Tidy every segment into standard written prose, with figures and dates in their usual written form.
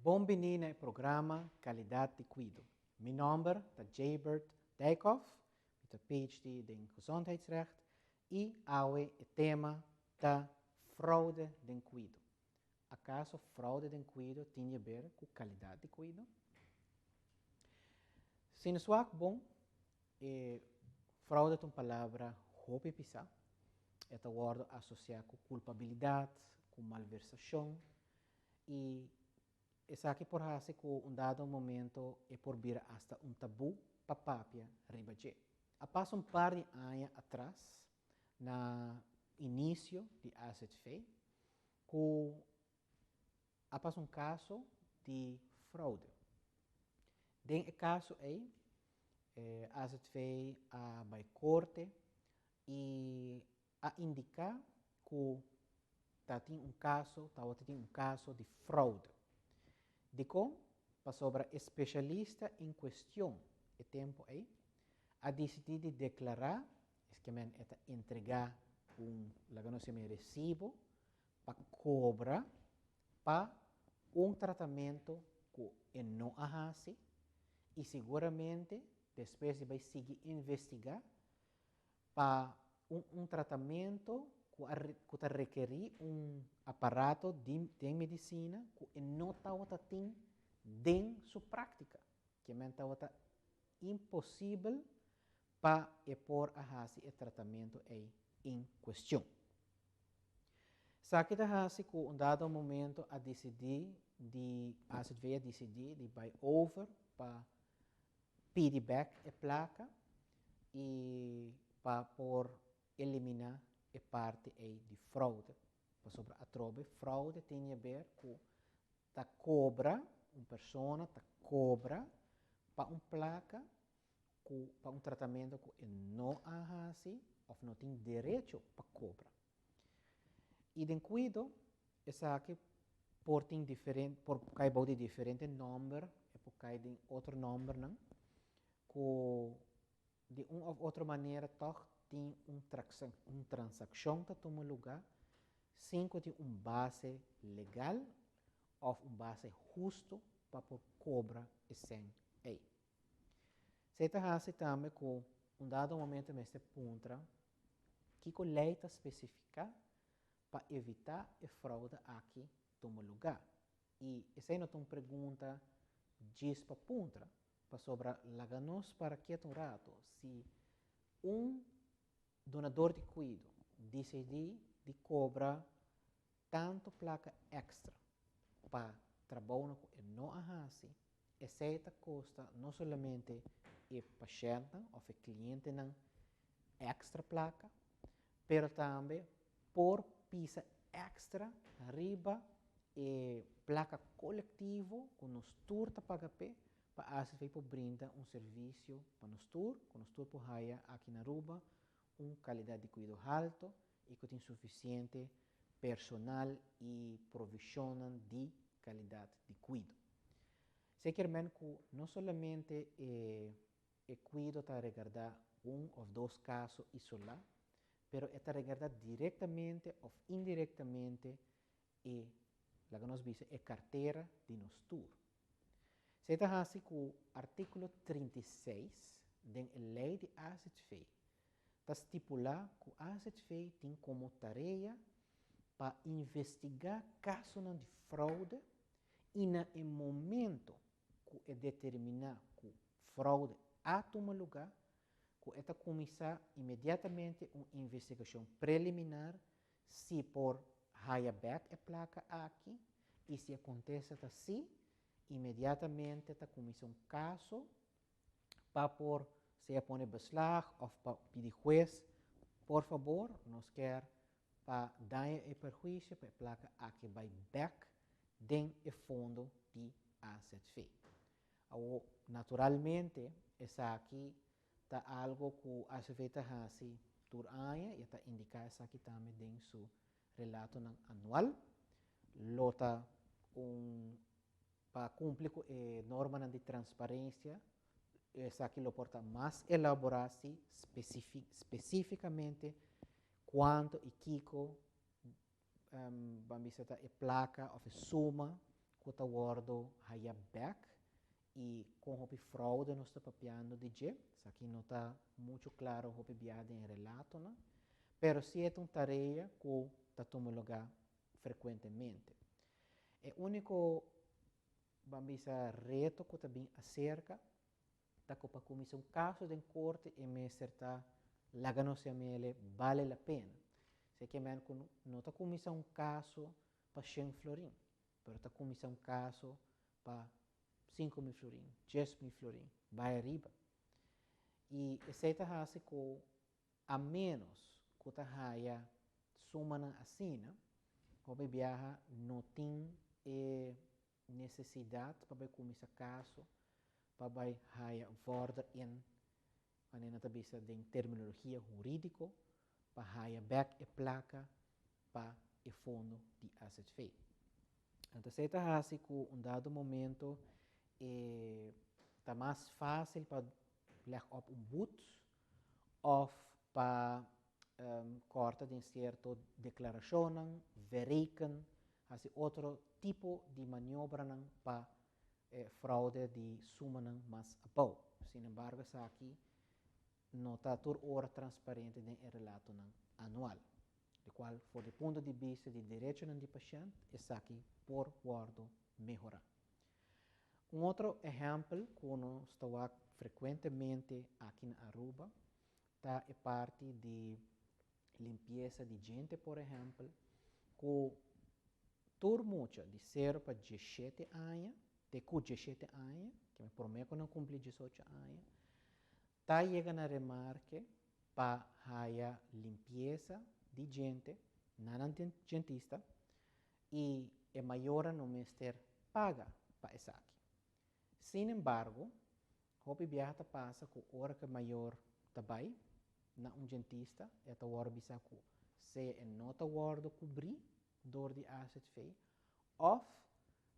Bon bini na e programa Calidad di Cuido. Mi nomber ta Jabert Dijkhoff, mi ta PhD den Gezondheidsrecht y awe e tema ta fraude den cuido. Acaso fraude den cuido tin di haber cu calidad di cuido? Si nos wak bon, e fraude ta un palabra hopi pisa. E ta wordo asocia cu culpabilidad, cu malversacion y esaki por haci cu un dado momento e por bira hasta un tabu pa papia riba dje. A pasa un par di aña atras, na inicio di AZV, cu a pasa un caso di fraude. Den e caso ey, AZV a bay corte y a indica cu tatin un caso, tawatin un caso di fraude. Dicon? Pasobra e specialista en cuestion e tempo ey a dicidi di declara, es kiermen e ta entrega un, laga nos yama, recibo pa cobra pa un tratamento cu e no a haci y seguramente despues di bay sigui investiga pa un tratamento cu ta rekeri un aparato di medicina cu e no tawata tin den su practica. Kiermen tawata imposibel pa e por a haci e tratamento ey en cuestion. Esaki ta haci cu un dado momento a dicidi di AZV a dicidi di bay over pa pidi back e placa y pa por elimina e parti ey di fraude. Pasobra atrobe fraude tin di haber cu ta cobra, un persona ta cobra pa un placa cu pa un tratamento cu e no a haci of no tin derecho pa cobra. Y den cuido, esaki por tin diferente, por cay bou di diferente nomber, e por cay den otro nombernan, cu di un of otro manera toch tin un transaccion ta tuma lugar sin cu tin un base legal of un base husto pa por cobra e cen ey. Esey ta haci tambe cu un dado momento mester puntra kico ley ta specifica pa evita e fraude aki tuma lugar. Y esey no ta un pregunta djis pa puntra, pasobra laga nos para keto un rato. Si un donador di cuido dicidi di cobra tanto placa extra pa trabou cu e no a haci, esey ta costa no solamente e pashent of e clientenan extra placa, pero tambe por pisa extra riba e placa colectivo cu nos tur ta paga pe, pa AZV por brinda un servicio pa nos tur, cu nos tur por haya aki na Aruba un calidad di cuido halto y cu tin suficiente personal y provision di calidad di cuido. Esey kiermen cu no solamente e cuido ta regarda un of dos caso isola, pero ta regarda directamente of indirectamente e, laga nos bisa, e cartera di nos tur. Esey ta haci cu articulo 36 di ley di AZV ta stipula cu AZV tin como tarea pa investiga casonan di fraude y na e momento cu e determina cu fraude a tuma lugar, cu e ta cuminsa inmediatamente un investigacion preliminar si por haya back e placa aki y si acontece ta si, inmediatamente ta cuminsa un caso pa por sea pone beslag of pa pidi hues, por fabor, nos kier pa daño y perhuicio pa e placa aki bay back den e fondo di AZV. Awo, naturalmente, esaki ta algo cu AZV ta haci tur aña y ta indica esaki tambe den su relato anual. Lo ta un pa cumpli cu e norma di transparencia, esaki lo por ta mas elabora specificamente cuanto y kico, ban bisa, e placa of e suma cu ku ta wòrdu haya bèk i kon hopi fraude nos ta papiando di dje. Esaki no ta muchu klaro hopi biaha den e relatonan, pero si e ta un tarea ku ta tuma lugá frekuentemente. E úniko, ban bisa, reto ku ta bin aserka ta ku pa kuminsá un kaso den korte e mester ta laga nos yam'ele bale la pena. Esei ke men ku no ta kuminsá un kaso pa shen florin, pero ta kuminsá un kaso pa 5000 florin, 10.000 florin, bai ariba. I esei ta hasi ku a ménos ku ta haya sumanan asina, hopi biaha no tin e nesesidat pa bai kuminsá kaso pa bai haya vorder in, manera nan ta bisa den terminologia hurídiko, pa haya bèk e plaka pa e fondo di AZV. Anto esei ta hasi ku un dado momento e ta mas fásil pa leg op un boet òf pa kòrta den sierto deklarashonnan, verreken, hasi otro tipo di maniobranan pa fraude di sumanan mas abou. Sin embargo esaki no ta tur ora transparente den e relatonan anual, di kual for di punto di bista di derechonan di pashènt esaki por wòrdu mehorá. Un otro ehèmpel ku nos ta wak frekuentemente aki na Aruba ta e parti di limpiesa di djente por ehèmpel, ku tur mucha di sero pa 17 aña, te ku 17 aña, ke promé ku nan kumpli 18 aña, ta yega na remarke pa haya limpiesa di djente na nan djentista i e mayornan no mester paga pa esaki. Sin embargo, hopi biaha ta pasa ku ora ku e mayor ta bai na un djentista, e ta wòrdu bisa ku sea e no ta wòrdu kubrí dor di AZV òf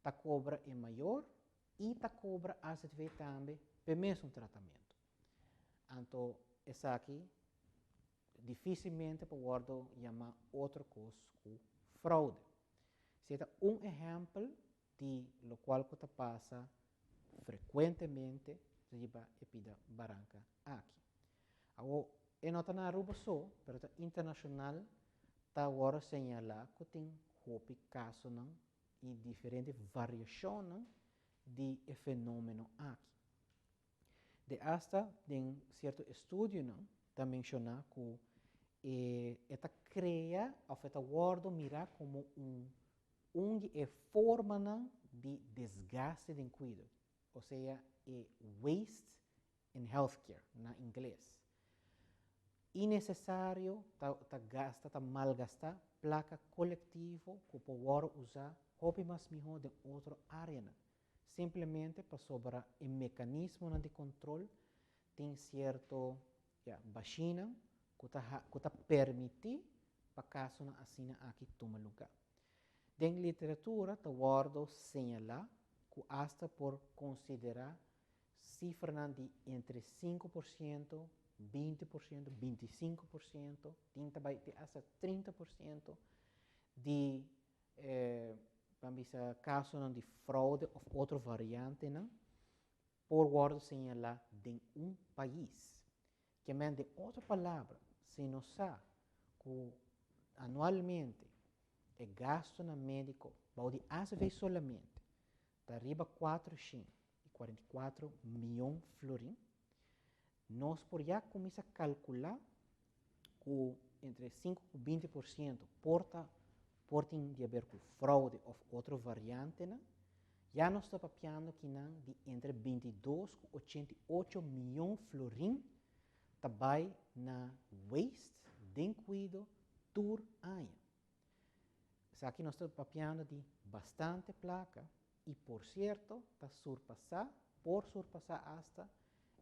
ta kobra e mayor i ta kobra AZV tambe p'e mesun tratamentu. Anto esaki difísilmente por wòrdu yamá otro kos ku fraude. Si e ta un ehèmpel di lokual ku ta pasa frekuentemente riba e pida baranka aki. Awor, e no ta na Aruba so, pero ta internashonal ta wòrdu señalá ku tin hopi kasonan i diferente variashonnan di e fenómeno aki. De asta den sierto estudionan ta menshoná ku e e ta krea òf e ta wòrdu mirá komo un un di e formanan di desgaste den kuido, osea e waste in healthcare na ingles. Inesesario ta ta gasta ta malgastá plaka kolektivo ku por wòrdu usá hopi mas mihó den otro áreanan. Simplemente pasobra e mekanismonan di kontrol tin sierto, ya, bashinan ku ta ku ta permití pa kasonan asina aki tuma lugá. Den literatura ta wòrdu señalá ku asta por konsiderá sifranan di entre 5%, 20%, 25%, tin ta bai te asta 30% di e ban bisa kasonan di fraude òf otro variantenan por wòrdu señalá den un pais. Ke men den otro palabra, si nos sa ku anualmente e gastunan médiko bou di azv solamente ta riba 444 mion florin, nos por ya kuminsá kalkulá ku entre 5 ku 20% por ta por tin di haber ku fraude òf otro variantenan, ya nos ta papiando kinan di entre 22 ku 88 mion florin ta bai na waste den kuido tur aña. Esaki nos ta papiando di bastante plaka i por sierto ta surpasá, por surpasá asta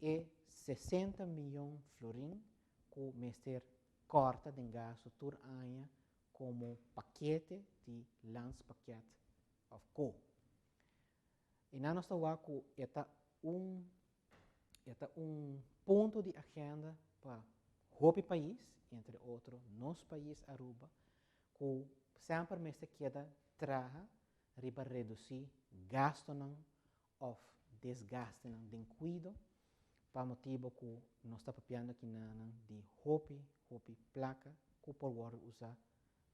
e 60 mion florin ku mester kòrta den gastu tur aña komo pakete di landspakket òf ko. I nan nos ta wak ku e ta un punto di agenda pa hopi pais, entre otro nos pais Aruba, ku semper mester keda traha riba redusí gastonan of desgastenan den cuido, pa motibo cu nos ta papiando akinan di hopi, hopi placa cu por wordo usa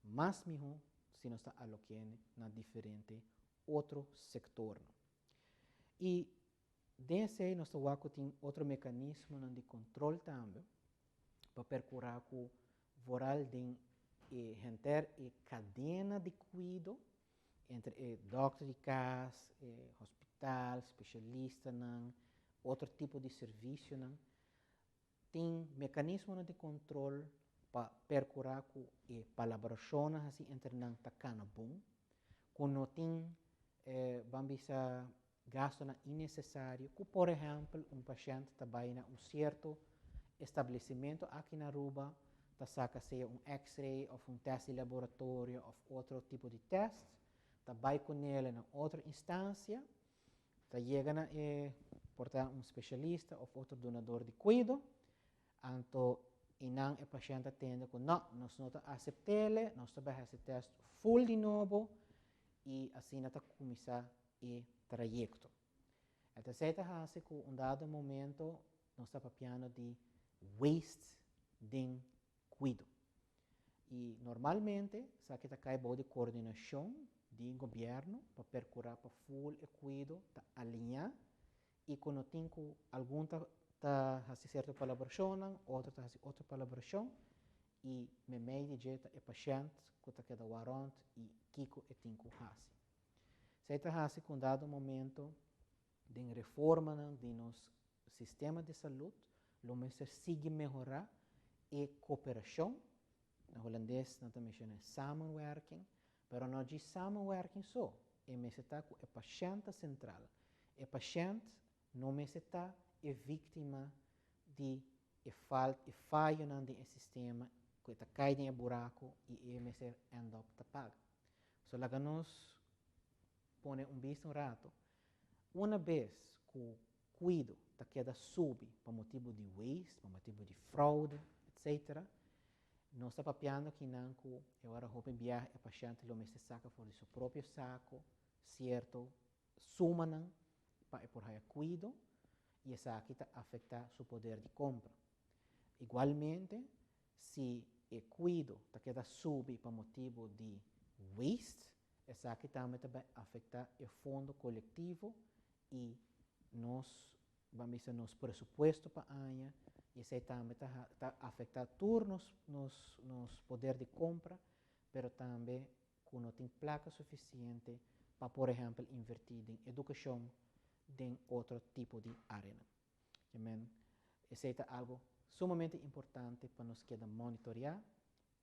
mas miho si nos ta aloc'e na diferente otro sector. Y den esey nos ta tin otro mecanismo di control tambe pa percura cu vooral den henter e cadena di cuido entre e dokter di cas, e hospital, specialistanan, otro tipo di servicionan, tin mecanismo di control pa percura cu e palabracion asina entre nan ta cana bon, cu no tin ban bisa, gasto innecesario, cu por ehempel un pashent ta bay na un cierto establecimento aki na Aruba, ta saca sea un x-ray of un test di laboratorio of otro tipo di test, ta bay cu ne na otro instancia, ta yega na por ta un specialista of otro dunador di cuido, anto einan e pashent ta tende cu no, nos no ta acept'e, nos ta bay haci test full di nobo y asina ta cuminsa e trayecto. Anto, ta haci cu un dado momento nos ta papiando di waste den cuido. Y normalmente, esaki ta cay di coordinacion di gobierno pa percura pa full e cuido ta alinea y cu no tin cu algun ta haci cierto colaboracion, otro ta haci otro colaboracion y meimei di dje e pashent cu ta keda rond y kico e tin cu haci. Esey ta haci cu un dado momento di reforma di nos sistema di salud, lo mester sigui mehora e cooperacion. Na Hulandes nan ta menciona samenwerking, pero no di samenwerking so, e mester ta cu e pashent central. E pashent no mester ta e victima di e falta e fayo di sistema cu ta cay den buraco y e mester end up ta paga. So laga nos pone un bista un rato. Un bes cu cuido ta keda subi pa motibo di waste, pa motibo di fraude, etc. Nos ta papiando akinan cu awor hopi biaha e pashent lo mester saca for di su propio saco cierto sumanan pa e por haya cuido y esaki ta afecta su poder di compra. Igualmente, si e cuido ta keda subi pa motibo di waste, esaki tambe ta afecta e fondo colectivo y nos, ban bisa, nos presupuesto pa aña, y esey tambe ta afecta tur nos poder di compra, pero tambe cu no tin placa suficiente pa, por ehempel, inverti den educacion, den otro tipo di area. Esey ta algo sumamente importante pa nos keda monitorea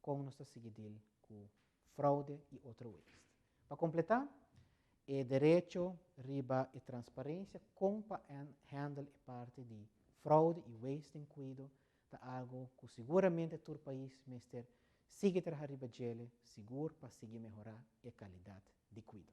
con nos ta sigui cu fraude y otro waste. Pa completa, e derecho riba e transparencia con pa handle e parti di fraude y waste den cuido ta algo cu siguramente tur pais mester sigui traha riba dje, sigur pa sigui mehora e calidad di cuido.